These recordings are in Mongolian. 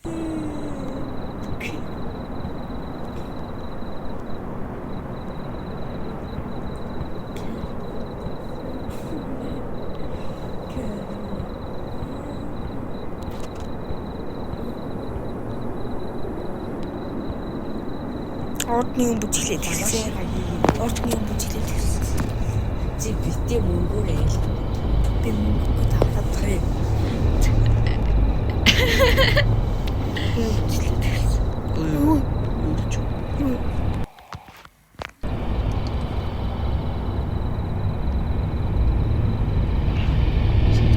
Урд нэг юм бүжиглээд эхэлсэн. Урд нэг юм бүжиглээд эхэлсэн. Чи битээ мөнгөөр айл. Би мөнгөгүй тавтаад байгаа. Би бүжиглээд эхэлсэн. Юу? Юу ч. Юу?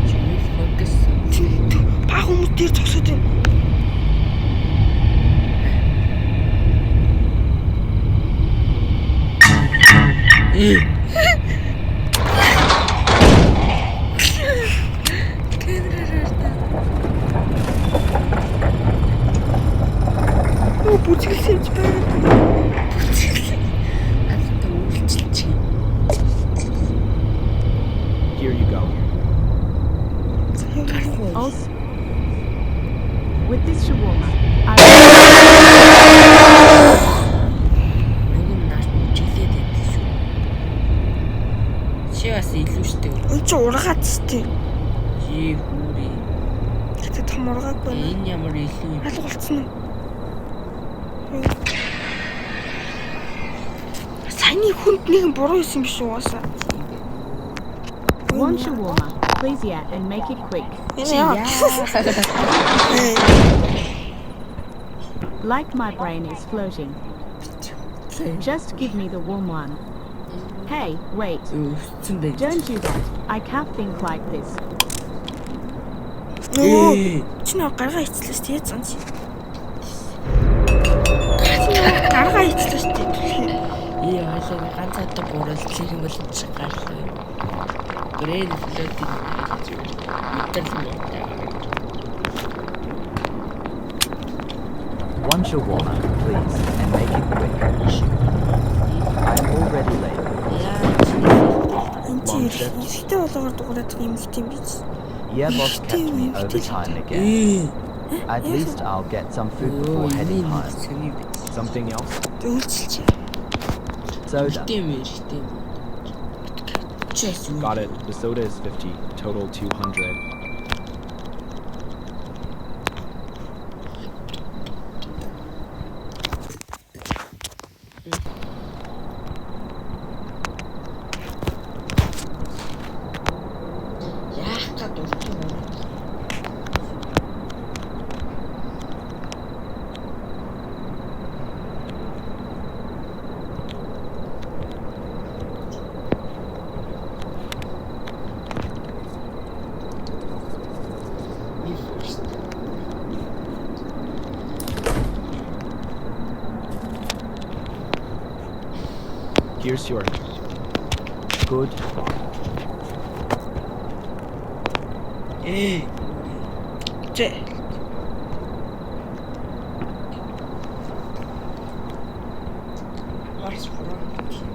Чи focus. Баг хүмүүс дээр зогсоод байна. Ээ. Камераар та. Юу бүжиглсэн юм чи байна. Бүжиглсэн. Алта үйлчилж. Here you go. Гарах уу? Also, with this shawarma, I Нөгөө наш бүжиглээд байдаг шүү. Чи бас илүү штэ. Энд чи ургаад штэ. Чи хүүрээ. Гэтэ том ургааг байна. Энэ ямар илүү юм. Алга болцсон уу? Юу? Саяны хүнд нэгэн буруу хийсэн биш угаасаа. one shawarma, please, yeah, and make it quick. Энэ яа. Like my brain is floating. Just give me the warm one. Hey, wait. Өвцөн байж. Don't do that. I can't think like this. Нөгөө чи нөө гаргаа ицлээ шүү дээ зан чи. Гаргаа ицлээ шүү дээ. Ээ хойлоо ганц хатаг гурвалжлах юм бол чи гарлаа. Brain floating гэж юу. Мэдрэл муутай. One shawarma, please, and make it quick. I'm already late. Яа чи Энд чи эрэгтэй болгоор дуурайд байгаа юм их юм биш. Yeah, boss kept me overtime again. Ээ. At least I'll get some food before heading home. Сони биз. Something else? Үйлчилж. Soda. Эрэгтэй юм эрэгтэй юм. Чи яасан юм? Got it. The soda is 50, total 200. Яах гээд урт юм. Me first. Here's your Good. Ээ. Зэ. What's wrong with you?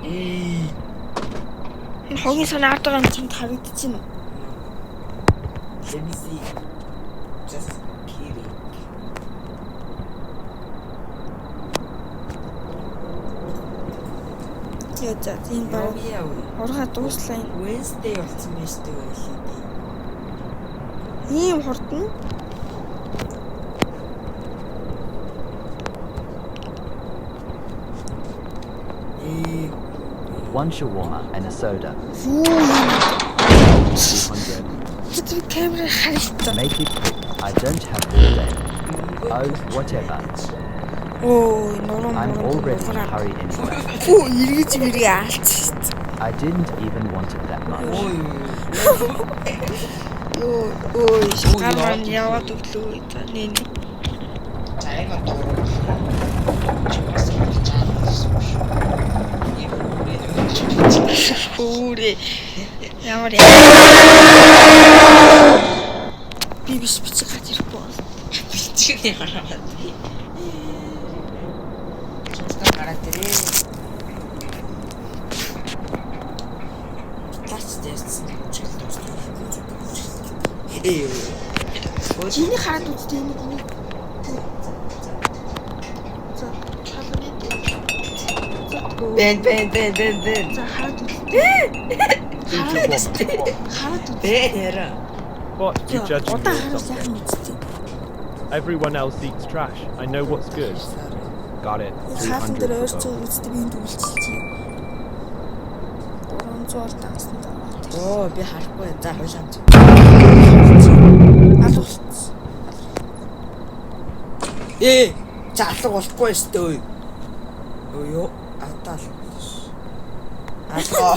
Ээ. Энэ хогийн санаа авдаг юм чамд харагдчихэв. Let me see. Just kidding. Яа за энэ баг Яа. ургаа дууслаа энэ. Wednesday болсон байж тээ байлээ. Ийм хурдан. Ээ. One shawarma and a soda. Юу юм? 200. Би камераар харагдсан. Make it quick. I don't have all day. Oh, whatever. Оо, нуруу I'm муруу already in a hurry anyway. Хүү эргэж мэргээ алцсан. I didn't even want it that much. Ой. Юу ой, гар маань яваад өглөө. За нэ нэ. За энэ дуруу. Чи бас чаалсан шүү. Хүүрээ. Ямар Би биш бичиг гарч ирэхгүй бол. Бичиг гараад. Чацгаа гараад ирээ. Лач дээрсэн чиг дуусна. Чиний хараад үзтээ энийг энийг. За халууны. За Бэн бэн бэн бэн бэн. За хараад үзтээ. Eat a warm. Хараад үз. Бэн яра. What? You judging me Удаан or харуул сайхан something? үзтээ. Everyone else eats trash. I know what's good. Got it. Хаалган дээр 300 for ойрцоо both. үзтээ би энд үйлчилж. 300 бол дансанд аваад. Оо би харахгүй. За хойлоо амт. Алга болчихсон. Ээ. За алга болохгүй шүү дээ. Өө ёо. Атаал. Алга.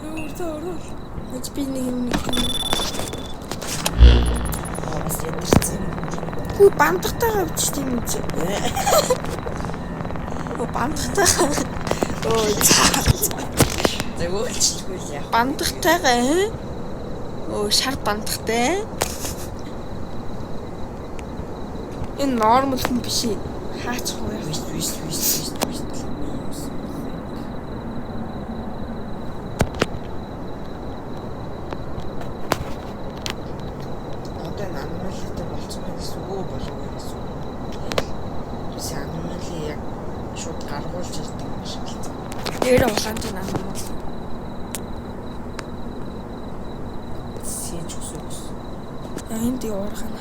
Өөр зөөрөл. Энд би нэг юм нэг юм. Аа бас ядарсан. Хүү бандахтайгаа авчиж юм чи. Хүү бандахтайгаа. Өө за. За өөлчлгүй л яах. Бандахтайгаа. э? Өө шар бандахтай. Энэ нормал хүн биш ээ. Хаачих уу яах. Вис вис вис вис вис. Одоо энэ anomaly-тай болцсон байх гэсэн үг үү болов уу гэсэн үг. Биш anomaly яг шууд гаргуулж ирдэг юм шиг л. Дээр улаантай нам юм бол. Сэж өсөв гэсэн. Энд уурах нь.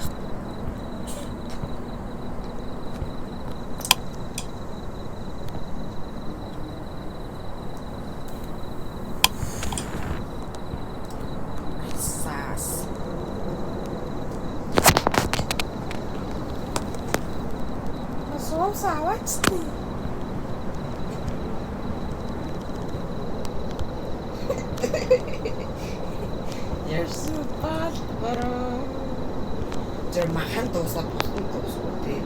Саас. Соус аваачтай. You're so bad, bro. Тэр махан дуусаад бутан дуусгүй тий.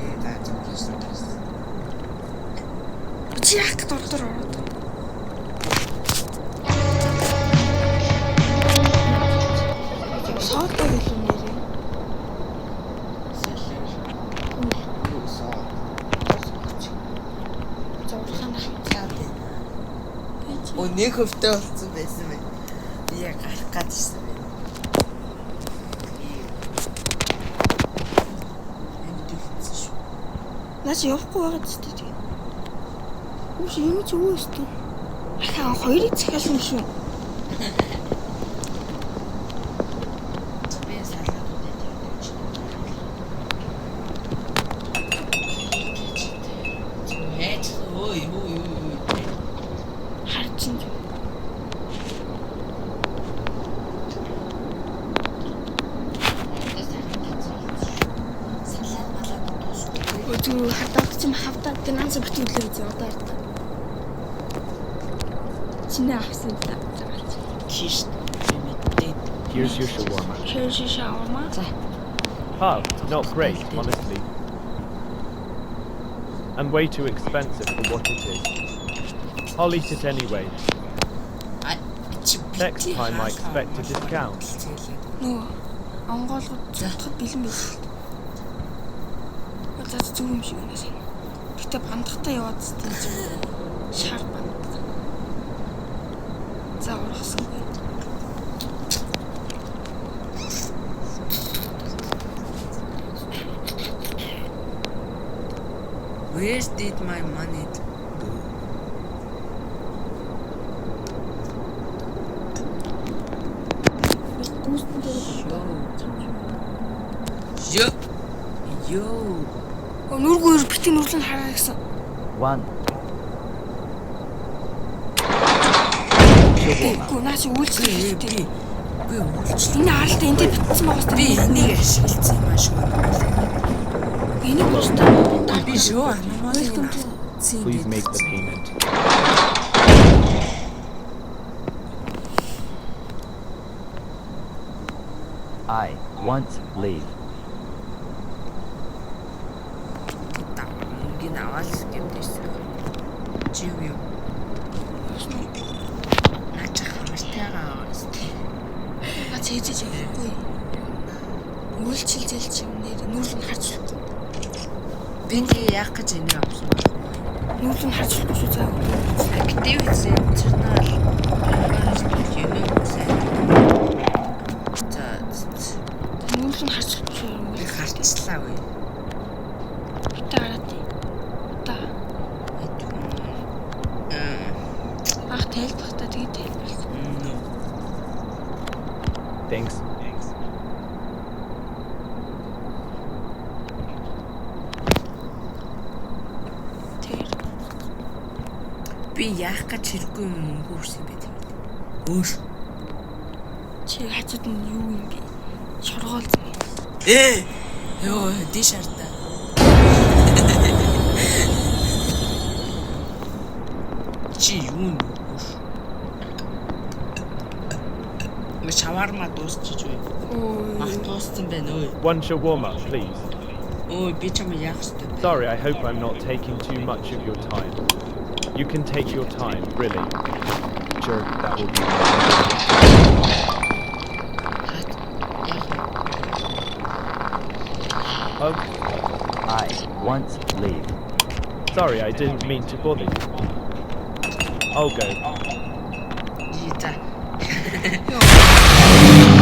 Ээ за зөвлөсөн. Чи яах гээд ордоор ороод. Сода гэлүү нэрээ. Салер. Юу соо. Зурлахаа. Цаад байна. Оо нэг хөвтэй болсон байсан байна. Би яг гарах гээд ирсэн байна. Амьд үлдсэн шүү. Наа чи явахгүй байгаа ч тийм. Үгүй юм чи юу өстө. Ахаа хоёрыг захиалсан юм шүү. Би салаад удаа тавьж. Яаж ой ой ой ой. Харж чинь. Салаад малаад дуусгүй. Өө зүг хардаад чим хавдаад тэр нанс бити үлээ гэж одоо хардаа. Чинээ авсан та. Тийш би мэдээд. Here's your shawarma. Шэн шин шаурма. За. Oh, not great, honestly. And way too expensive for what it is. I'll eat it anyway. А чи Next time I expect a discount. Нөгөө онгоолгод зуртахад бэлэн байх. За зөв юм шиг байна сайн. Гэтэ бандахтаа яваад тийм чинь шар банд. За ургасангүй. Where did my money go? Гүйцэн дээр Йо. Йо. Нүргүй бити нүрлэн хараа гэсэн. One. Shawarma. Үгүй наа чи үйлчлэх Би хэрэгтэй. би үйлчлэх. Энэ харалт энэ дээр битсэн байгаа Би хэвээр. энийг ашигласан юм аа шүү. Энийг уустаа. Би шүү anomaly Welcome to Please make the payment. I want leave. Мөнгөний аваад гэмтэрсэн. Чи юу юм? Наа чи хамартайгаа аваад. Наа чи хийж явахгүй. Үйлчил зэлч юм нэр нүрл нь харж болохгүй. Би тэгээ яах гэж энийг авсан бэ? Нүүл нь харж болохгүй шүү заа. Activities internal юм уу сайн. За Нүүл нь харж болохгүй шүү. би харцлаа үе. Удаа гараад. Удаа. Анх тайлбарлахдаа тэгээ тайлбарлах. No. Thanks. Тэр. Би яах гэж хэрэггүй юм мөнгө үрсэн бэ тийм. Өөр. Чи хажууд нь юу юм бэ? Шоргоолцсон юм. Ээ. Йоо, диш хартаа. Чи юу юм бэ? Мэ шаварма дуусчих үү? Өө. Мах дууссан байна өө. One shawarma, please. Өө, би чамайг яах ёстой бэ? Sorry, I hope I'm not taking too much of your time. You can take your time, really. Sure, that will be. Хат. Яах вэ? Oh, I want leave. sorry, I didn't mean to bother you. I'll go. Жи за. Йоо.